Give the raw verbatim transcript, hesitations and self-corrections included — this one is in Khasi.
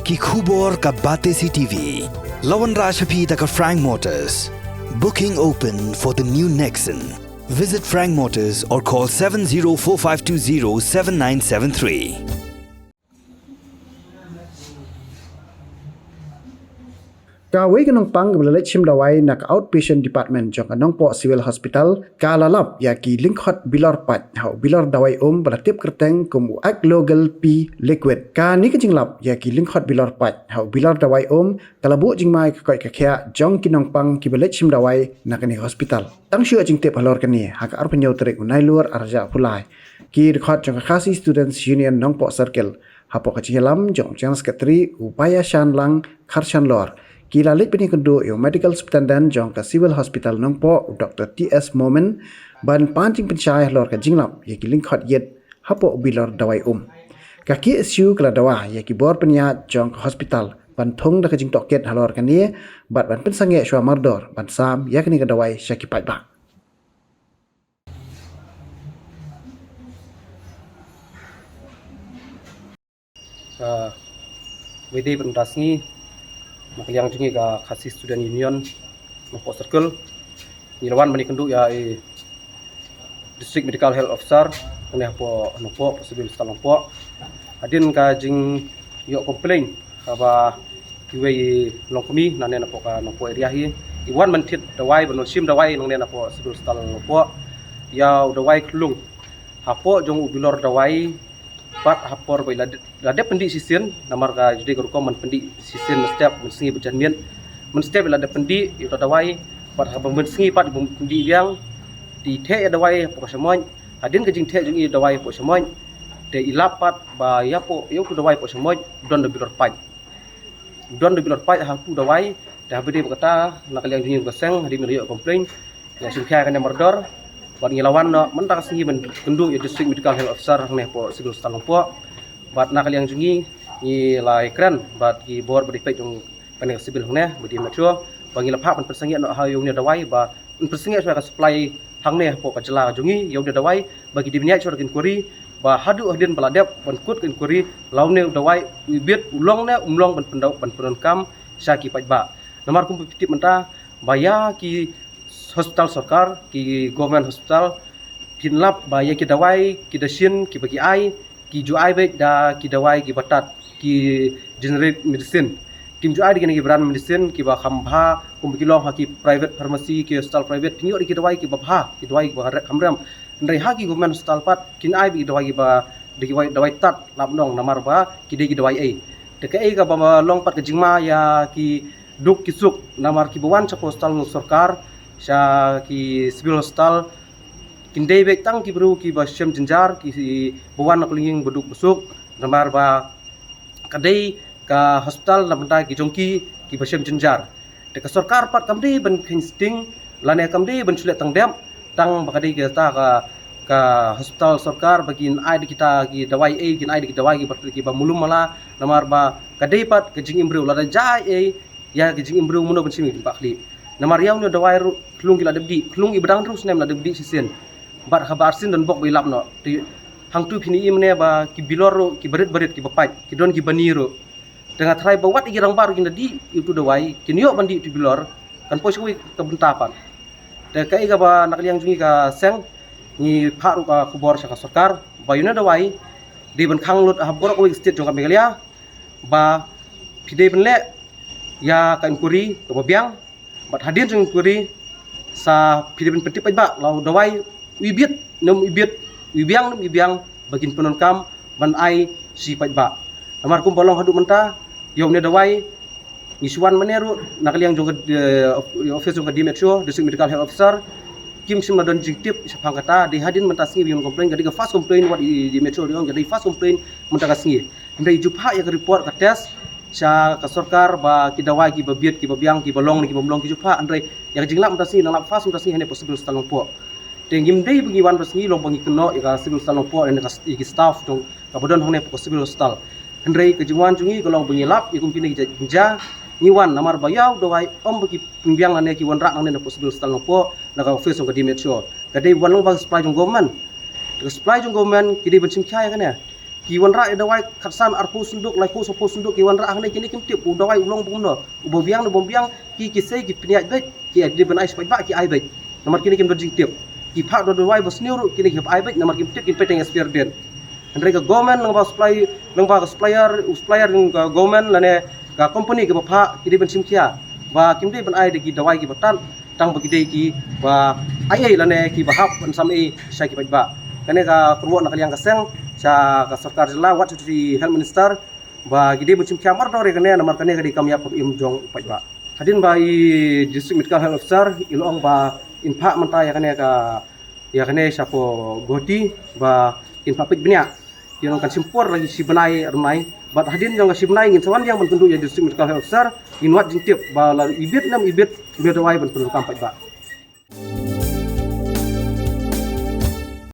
Ki khubor ka Batesi T V. La wanrah sha phi da ka Frank Motors. Booking open for the new Nexon. Visit Frank Motors or call seven zero four five two zero seven nine seven three. Kawei ka nongpang kaba la leit shim dawai na ka outpatient department jong ka Nongpoh Civil Hospital, ka la lap ïa ki lyngkhot bilor pait ha u bilor dawai um ba la tip kyrteng kum u Aglogal P liquid. Kane ka jinglap ïa ki lyngkhot bilor pait ha u bilor dawai um ka la buh jingma ïa ka koit ka khiah jong ki nongpang kiba leit shim dawai na kane ka hospital. Tang shu ïoh jingtip halor kane ha ka arphew hynñiew tarik u Nailur arhajar arphew lai, ki dkhot jong ka Khasi Students Union Nongpoh Circle, hapoh ka jingïalam jong u General Secretary u Baiashanlang Kharshanlor, ki la leit ban ïakynduh ïa u Medical Superintendent jong ka Civil Hospital Nongpoh u Doktor T S Momin ban pan jingpynshai halor ka jinglap ïa ki lyngkhot ïit hapoh u bilor dawai um. Ka K S U ka la dawa ïa ki bor pynïaid jong ka hospital ban thung da ka jingtohkit halor kane bad ban pynsangeh shuwa mardor ban sam ïa kane ka dawai sha ki paidbah. Ka wei dei ban da sngi na ka liang jong ngi ka Khasi Student Union Nongpoh Circle, ngi la wan ban ïakynduh ïa i District Medical Health Officer hangne hapoh Nongpoh, Civil Hospital Nongpoh. Hadien ka jingïoh complain kaba kiwei i longkmie nangne napoh ka Nongpoh area hi i wan ban thied dawai, ban shim dawai nangne napoh Civil Hospital Nongpoh ïa u dawai khlung hapoh jong u bilor dawai. Pat ha por ba i la dep pyndih shisien, namar ka ju dei ka rukom ban pyndih shisien mynstep, mynsngi bad janmiet. Mynstep i la dep pyndih ïa uta dawai, pat haba mynsngi pat i bym pyndih biang. Te i theh ïa dawai hapoh ka shamoit. Hadien ka jingtheh jong i dawai hapoh shamoit, te i lap pat ba ïa hapoh ïa utu dawai hapoh shamoit don da bilor pait. Don da bilor pait ha utu dawai. Te haba dei ba kata na ka liang jong ngi ka seng, hadien ba la ïoh complain, ngi la shim khia ïa kane mardor bad ngi la wan noh mynta ka sngi ban kynduh ïa District Medical Health Officer hangne hapoh Civil Hospital Nongpoh. Bad na ka liang jong ngi ngi la ïakren bad ki bor ba dei peit jong kane ka civil hangne ba dei mature ba ngi la phah ban pynsangeh noh ha ïa une u dawai ba ban pynsangeh shuwa ka supply hangne hapoh ka jylla ka jong ngi ïa une u dawai ba ki dei ban ïaid shuwa ka inquiry ba haduh hadien ba la dep ban kut ka inquiry la une u dawai u bit u long ne um long ban pyndonkam sha ki paidbah. Namar kumba phi tip mynta ba ïa ki hospital sorkar, ki government hospital, phin lap ba ïa ki dawai ki dashin kiba ki ai, ki ju ai beit da ki dawai kiba tad, ki generic medicine. Kim ju ai da kine ki brand medicine kiba kham bha kumba ki long ha ki private pharmacy, ki hospital private, phin ïoh da ki dawai kiba bha, ki dawai kiba kham rem. Hynrei ha ki government hospital pat kin ai beit ki dawai kiba dei ki dawai tad lap nong namar ba ki dei ki dawai ei. Te kaei kaba long pat ka jingma ïa ki duk ki suk namar kiba wan sha ka hospital sorkar, sha ki civil hospital, kin dei beit tang ki briew kiba shem jynjar, kiba wan na ka longïing ba duk ba suk namar ba ka dei ka hospital na bynta ki jong ki kiba shem jynjar. Te ka sorkar pat kam dei ban kheiñ sting lane kam dei ban shu leh tang dep tang ba ka dei kata ka, ka hospital sorkar ba kin ai da kita ki dawai ei, kin ai da ki dawai kiba, kiba mulum mala, namar ba ka dei pat ka jingim briew, lada jia ei ïa ka jingim briew mano ban shim ïa ki ba khlieh. Namar ïa une u dawai ruh khlung ki la dep dih, khlung i ba dang hynriew snem la dep dih shisien. Bad haba arsien don bok ba i lap noh. Te hangtu phin ïohi mynne ba ki bilor ruh kiba rit ba rit kiba pait, ki don kiba ni ruh. Te nga tharai ba wat ïa ki rangbah ruh kin da dih ïa utu dawai, kin ïoh ban dih utu bilor, kan poi sha kawei ka bynta pat. Te kaei kaba na ka liang jong ngi ka seng ngi phah ruh ka khubor sha ka sorkar ba ïa une u dawai dei ban khang lut ha baroh kawei ka state jong ka Meghalaya ba phi dei ban leh ïa ka inquiry kaba biang. Bad hadien jong inquiry sa phi dei ban pyntip paidbah la u dawai u ibit ne um ibit, u ibiang ne um ibiang ba kin pyndonkam ban ai sha paidbah. Namar kumba long haduh mynta ïa une u dawai ngi shu wan mynne ruh na ka liang jong ka, eh, office jong ka D M H O, District Medical Health Officer, kim shym la don jingtip shaphang kata. Dei hadien mynta sngi ba ïa complain, ka dei ka first complain wat i D M H O dei ong ka dei first complain mynta ka sngi. Hynrei ju phah ïa ka report ka test sha ka sorkar ba ki dawai kiba biit kiba biang kiba long ne kiba ym long ki ju phah, hynrei ïa ka jinglap mynta sngi nang lap first mynta sngi hangne hapoh Civil Hospital Nongpoh. Te ngim dei ba ngi wan ba sngi long ba ngi kynnoh ïa ka Civil Hospital Nongpoh ne ïa ki staff jong kaba don hangne hapoh Civil Hospital. Hynrei ka jingwan jong ngi ka long ba ngi lap ïa kum kine ki jait jingjia, ngi wan namar ba ïa u dawai ym ba ki pynbiang lane ki wanrah nangne hapoh Civil Hospital Nongpoh na ka office jong ka D M H O. Ka dei wan long ba ka supply jong government. Te ka supply jong government ki dei ban shim khia ïa kane. Ki wanrah ïa dawai khatsan arphew senduk, laiphew saphew senduk ki wanrah hangne, kine kim tip u dawai u long bun no, u ba biang ne bym biang. Ki ki sei ki pynïaid beit, ki dei ban ai sha paidbah ki ai beit. Namar kine kim don jingtip. Ki phah da dawai ba sniew ruh kine ki hap ai beit namar kim tip, kin peit tang expired date. Hynrei ka government lyngba supply, lyngba ka supplier, u supplier jong ka government lane ka company kaba phah, ki dei ban shim khia ba kim dei ban ai da ki dawai kiba tad, tang ba ki dei kiba ai ei lane kiba hap ban sam ei sha ki paidbah. Kane ka kyrwoh na ka liang ka seng sha ka sorkar jylla, wat sha u Health Minister, ba ki dei ban shim khia mardor ïa kane, namar kane ka dei kam ïap kam im jong u paidbah. Hadien ba i District Medical Health Officer i la ong ba in phah mynta ïa kane ka, ïa kane shapoh Guwahati, ba kin phah peit bniah. Ki ong kan shim por lagi shi bnai ar bnai. Bad hadien jong ka shi bnai ngin sa wan biang ban kynduh ïa District Medical Health Officer, ngin wad jingtip ba la ibit ne ym ibit, ym ïoh dawai ban pyndonkam paidbah.